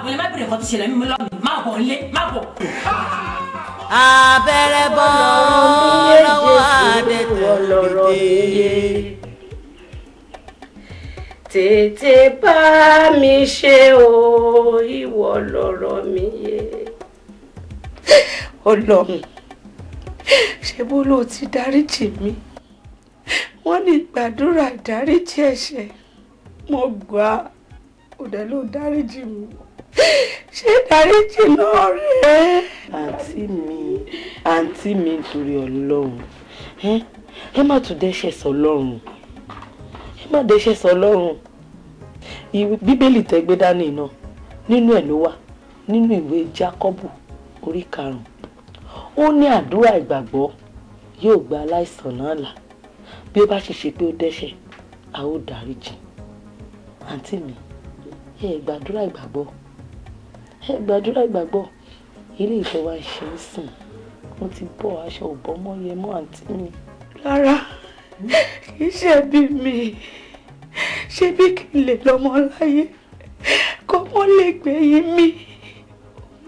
bọ̀ lé, má bèrè nǹkan tó ṣẹlẹ̀ mímú lọ́mì, má bọ̀ lé, má bọ̀. Abẹ́rẹ́ bọ́ lọ́wọ́ adẹ́tẹ̀ òkété. Tètè bá mi ṣe o, ìwọ lọ̀rọ̀ mi yé. Ọlọ́run, ṣé bó ló ti dáríjì mi? Wọ́n ní gbàdúrà ìdáríjì ẹ̀ṣẹ̀, mo gbà á, òdẹ ló dáríjì mi. Ṣé dáríjì náà rèé? Àǹtí mi nítorí Ọlọ́run, ẹ má tún dẹ́ṣẹ̀ sọ́lọ́run, ẹ má dẹ́ṣẹ̀ sọ́lọ́run. Bíbélì tẹ́ gbé dání náà nínú ẹ̀ ló wà, nínú ìwé Jákọ́bù orí 5. Ó ní àdúrà ìgbàgbọ́ yóò gba aláìsàn náà là, bí ó bá ṣe ṣe pé ó dẹ́ṣẹ̀, a ó dáríjì. Àǹtí mi, ẹ gbàdúrà ìgbàgbọ́, ẹ gbàdúrà ìgbàgbọ́. Ilé ìfẹ́ wa ṣe ń sìn, mo ti bọ́ aṣọ òbọ́mọ́ yẹ mọ́ àǹtí mi. Rárá, kì í ṣe bí mi, ṣé bí kí n lè lọ́mọ láyé, kó wọ́n lè gbẹ̀yìn mi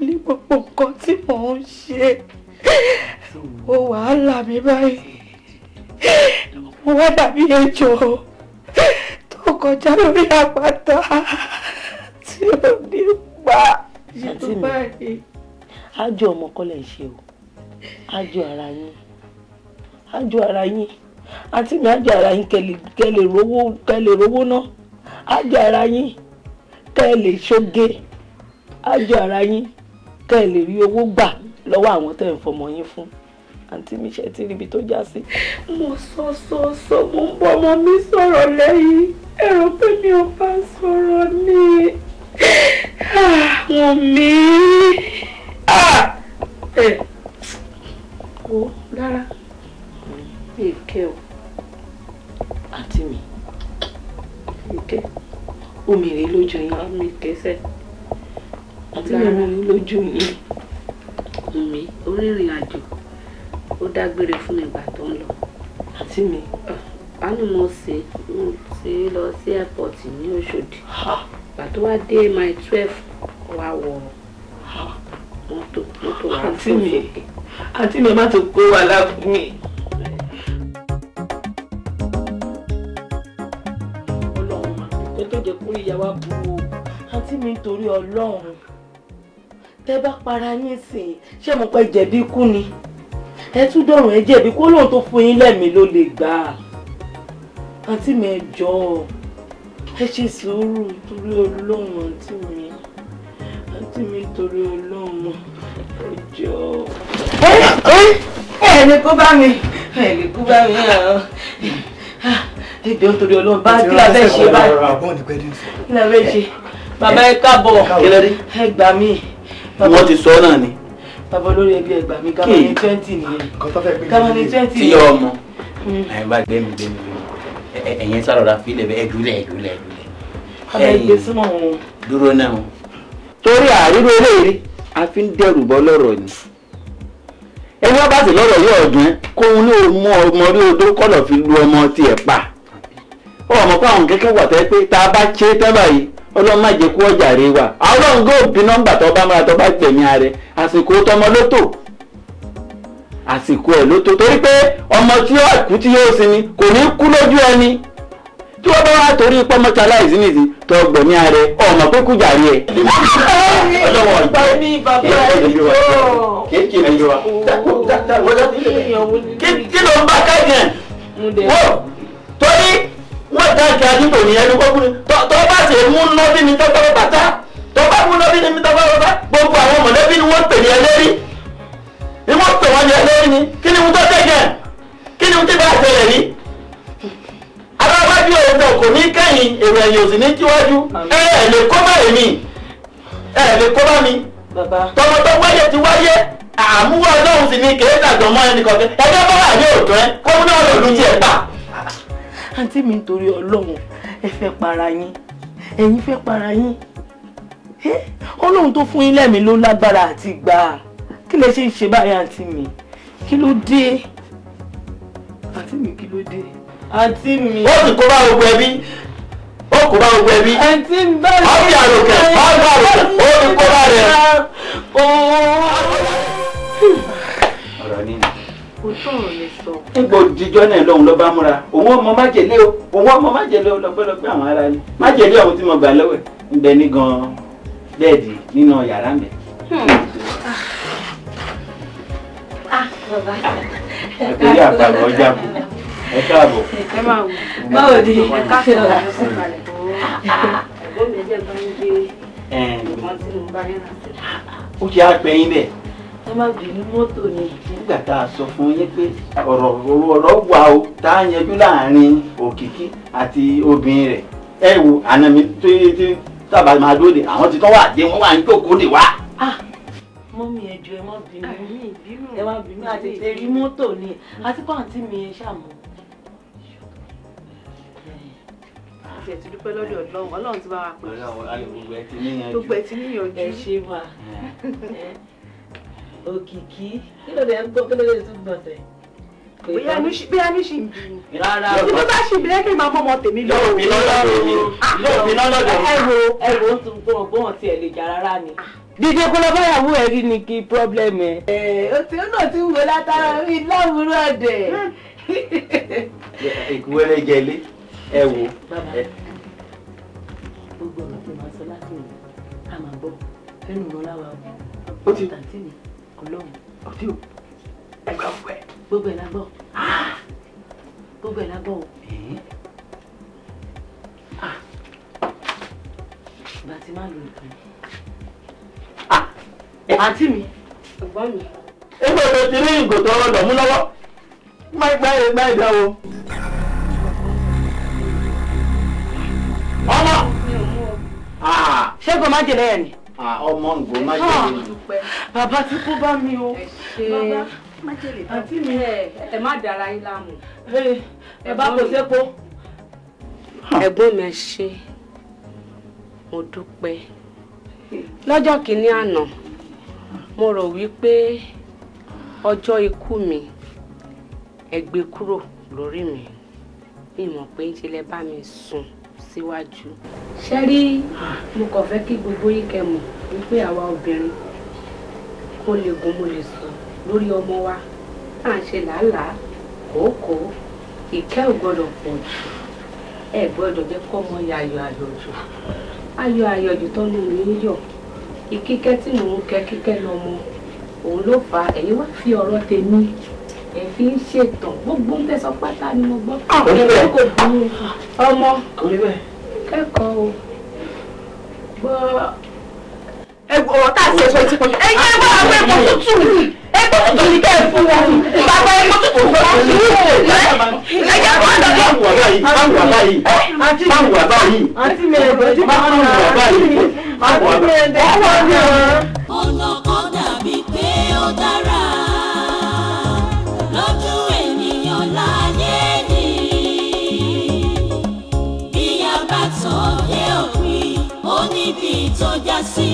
ní gbogbo nǹkan tí mò ń ṣe. Ó wàhálà mi báyìí, mo wá dàbí ejò tó kọjá lórí àpáta tí ò ní pa. Àǹtí mi, ájò ọmọ kọ́lẹ̀ ń ṣe o, ájò ara yín, ájò ara yín. Àǹtí mi, ájò ara yín kẹ́ lè rówó ná, ájò ara yín kẹ́ lè ṣoge, ájò ara yín kẹ́ lè rí owó gbà lọ́wọ́ àwọn tẹ́ ń fọmọ yín fún. Àǹtí mi, ṣe ti ríbi tó já sí. Mo sọ mo ń bọ́ ọmọ mi sọ̀rọ̀ lẹ́yìn, ẹ̀rọ pé mi ò bá sọ̀rọ̀ ní àwọn mi. Wo lára èké o. Àǹtí mi, èké omi rèé lójú yín. Omi kẹsẹ̀. Àǹtí mi, omi rèé lójú yín. Omi orírìn àjò ó dágbére fún mi ìgbà tó ń lọ. Àǹtí mi, a ní mo ṣe lọ sí airport ní Òṣòdì. Ìgbà tó wá dé mile 12 wá wọ mọ́tò wá fò sókè. Àǹtí mi, má tún kó wàhálà fún mi. Ọlọ́run mà kó tó jẹ́ kó ìyá wa burú o. Àǹtí mi, nítorí Ọlọ́run, tẹ́ bá para yín sìn, ṣé mo pẹ́ jẹ̀bi kú ni? Ẹ tún dọ̀rùn, ẹ jẹ̀bi kó lóun tó fún yín lẹ́mìí ló lè gbà á. Àǹtí mi, ẹ jọ̀ọ́, ẹ ṣe sùúrù torí Ọlọ́run. Àǹtí mi, àǹtí mi, torí Ọlọ́run, ẹ jọ̀ọ́. Ẹ lè kó bá mi, ẹ lè kó bá mi. Ẹ jọ̀ọ́ torí Ọlọ́run, bá kí la fẹ́ ṣe báyìí? Kí la fẹ́ ṣe? Bàbá ẹ káàbọ̀, ẹ gbà mí. Wọ́n ti sọ náà ni. Bàbá olórí ẹbí, ẹ gbà mí, ká máa ní 20 nìyẹn. Ká máa ní 20 tí ọmọ ẹ bá gbé mi ẹ̀yin sáré filẹ̀ bẹ́ẹ̀ ẹ̀dúlẹ̀ ẹ̀dúlẹ̀ ẹ̀dúlẹ̀. Bàbá ẹ gbé súnmọ́ wọn. Dúró náà o. Torí àríwó eléyìí a fi ń dẹrù bọ́ lọ́rọ̀ ni. Ẹni wọ́n bá sì lọ́rọ̀ yóò ọ̀dùn ẹ́ kóun ní òun mú ọmọ orí odó kọ́lọ̀ fi lu ọmọ tiẹ̀ pa. Ó wà mọ̀ pé àwọn kẹ́kẹ́ wà tẹ́ pé tá a bá ṣe tẹ́ báyìí, Ọlọ́run má jẹ́ kó ọjà rè wà. Ọlọ́run gbọ́ bí nọ́mbà tó bá múra tó bá gbẹ̀mí ààrẹ, àsìkò tọmọ ló tò, àsìkò ẹ̀ ló tó, torí pé ọmọ tí yóò kú tí yóò sinmi kò ní kú lójú ẹni. Tí wọ́n bá wá torí pọ́nmọ́tà láìsí nìsí tó gbẹ̀mí ààrẹ, ọmọ pé kú jàre ẹ̀. Kí ló ń bá káyọ̀ ẹ̀? Torí wọ́n dá kí adúgbò ní ẹnu kọ́kúrú tó bá ṣe mú nọ́bí mi tọ́tọ́ bàtà, tó bá mú nọ́bí mi tọ́tọ́ bàtà, gbogbo àwọn mọ̀lẹ́bí ni wọ́n pè ní ẹlẹ́rìí, ni wọ́n pè wọ́n ní ẹlẹ́rìí ni. Kí ni mo tó tẹ̀gẹ̀? Kí ni mo ti bá ṣẹlẹ̀ rí? Aláwájú òun kò ní kẹ́yìn, èrò ẹ̀yìn òsì ní tíwájú. Ẹ ẹ̀ lè kó bá èmi, ẹ lè kó bá mi. Tọmọ tó wáyé ti wáyé, àmúwá Ọlọ́run sì ni kèé dàgbọ́n mọ́ ẹnì kọ̀ọ̀kan. Ẹgbẹ́ bá wà ní òótọ́ ẹ, kó náà lòlú tiẹ̀ pa. Àǹtí mi, nítorí Ọlọ́run, ẹ fẹ́ para yín, ẹ̀yin fẹ́ para yín. Ọlọ́run tó fún yín lẹ́mìí ló lágbára àti gbà á. Kí lẹ ṣe ń ṣe báyìí àǹtí mi? Kí ló dé? Àǹtí mi, kí ló dé? Àǹtí mi. Ó sì kó bá gbogbo ẹbí, ó Ó kó bá gbogbo ẹbí. Ọ̀bì àròkẹ̀ ọ̀bì àròkẹ̀ ó ti kó bá rẹ̀. Ọ̀rọ̀ ni nígbà òdìjọ́ náà lọ́hùn ló bá múra òun ọmọ májèlé o òun ọmọ májèlé o lọ́pẹ́lọpẹ́ àwọn ará ni májèlé ọ̀hún tí mo gbà lọ́wọ́ ẹ̀ ń bẹ ní gan-an bẹ́ẹ̀dì nínú yàrá mi. Àtẹ̀lé àpàlọ́ ọjà kù ẹ káàbọ̀. Ẹ máa wò. Báwo ni ẹ káàbọ̀ ẹ̀gbọ́n mi jẹ́ bá ń gbé nǹkan tí mo bá yẹn láti. Ó ti á pẹ́ yín bẹ́ẹ̀. Ẹ má bínú mọ́tò ni. Nígbà tá a sọ fún yín pé ọ̀rọ̀ ọ̀rọ̀ wà o tá a yanjú láàrin Òkìkí àti obìnrin rẹ̀ ẹ wo àná mi tó tí sábà máa dúró de àwọn tí tán wà dé wọ́n wà ń jókòó de wá. Mọ́mí ẹ jọ̀ọ́ ẹ má bínú ẹ má bínú àti tẹ̀rí mọ́tò ni àti pé àǹtí mi ẹ ṣàmù. Àti ẹ̀ ti dúpẹ́ lọ́dọ̀ Ọlọ́run Ọlọ́run ti bá wa pè. Ọlọ́run gbogbo ẹ ti níyanjú. Gbogbo ẹ ti níyanjú. Ẹ ṣe wà. Òkìkí kí ló dé ń gbọ́ kí ló dé tún gbọ̀nsẹ̀. Bóyá ní ṣì ń bí ni. Rárá o. Ibi bá ṣì ń bí lẹ́kìn máa mọ́ ọmọ tèmi lọ. Yóò bí lọ́dọ̀ mi. Yóò bí lọ́dọ̀ mi. Ẹ wo ń tún gbọ́n gbọ́n tí ẹ lè jà rárá ni. Dídé kó lọ báyàwó ẹ rí ni kí pírọ́blẹ́mù ẹ. Ẹ o ti náà ti wò látara mi láwùrọ̀ ọ̀dẹ̀. Ìkúwẹ́rẹ́ jẹlé ẹ wo. Bàbá gbogbo ọ̀rọ̀ tó máa sọ láti òní a máa gbọ́ ẹnu ìran láwa o. Ó ti tàǹtí mi Ọlọ́run. Ó ti o. Ẹ gbà wẹ̀. Gbogbo ẹ̀ la gbọ́. Gbogbo ẹ̀ la gbọ́ o. Ìgbà tí máa lò nìkan. Àǹtí mi. Ẹ̀gbọ́n mi. Ẹgbẹ́ tó ti rí ìgò tó lọ mú lọ́wọ́. Má gbá ẹ gbá ìdá o. Ọmọ. Ṣé kò má jẹlẹ ẹ ni? Ọmọ ǹgò má jẹlẹ ni. Bàbá tí kò bá mi o. Bàbá àǹtí mi ẹ má dára yín láàmú. Bàbá kò sépo. Ẹ̀gbọ́n mi ẹ ṣé mo dúpẹ́. Lọ́jọ́ kìíní àná mo rò wípé ọjọ́ ikú mi ẹ gbé kúrò lórí mi mi mọ̀ pé ń ṣe lẹ bá mi sùn síwájú. Ṣé rí mo kàn fẹ́ kí gbogbo yín kẹ́ mọ̀ wípé àwa obìnrin kó lè gun mo lè sùn lórí ọmọ wa tá à ń ṣe làálàá kòókòó ìkẹ́ ò gbọ́dọ̀ pọ̀ jù ẹ gbọ́dọ̀ jẹ́ kọ́ ọmọ ya ayọ̀ ayọ̀ jù ayọ̀ ayọ̀ jù tọ́nu mi ń yọ̀ ìkíkẹ́ tí mò ń kẹ́ kíkẹ́ lọ́mọ òun ló fà á ẹ̀yin wá fi ọ̀rọ̀ tèmi ẹ̀ fi ń ṣètàn gbogbo ń tẹ̀sán pátá ni mo gbọ́ ẹ̀rọ kò burú ọmọ kẹ́kọ̀ọ́ o gbọ́. Ọ̀rọ̀ tá a ṣe sọ ti pọ̀jù. Ẹ̀yin ẹ bá àwọn epo tútù epo tútù ní kẹ́ ẹ fún wọn. Bàbá epo tútù fún wọn. Ẹ jẹ́ kó àdàbọ̀. Má wà báyìí. Má wà báyìí. Àǹtí mi ẹ̀dọ̀ tí Má wà báyìí. Má wà báyìí. Ọ̀nà kan dàbí pé ó dára lójú ènìyàn láyé ni bí a bá tán dé òpin ó níbi tó já sí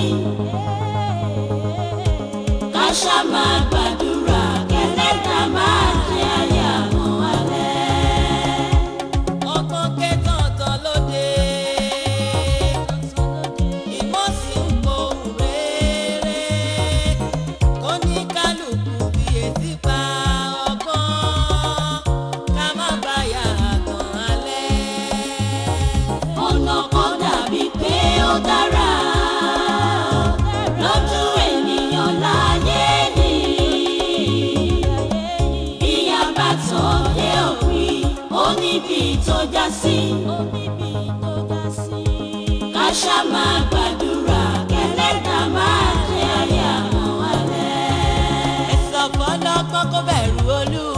ká ṣá máa gbàdúrà kẹlẹ́dàá máa jẹ́ àyà mọ́ alẹ́. Ọgbọ́n kẹtọ̀ọ̀tọ̀ lóde ìmọ̀ sí ń pohùn réré kóníkálukú fi etí pa ọgbọ́n ká má bàyà àgàn alẹ́. Ọ̀nà kan dàbí pé ó dára lójú ènìyàn láyé ni bí a bá tán dé òpin ó níbi tó já sí ká ṣá máa gbàdúrà kẹlẹ́dàá máa jẹ́ àyà mọ́ alẹ́. Ẹ̀sọ̀ fọlọ́gbọ́n kó bẹ̀rù Olúwa.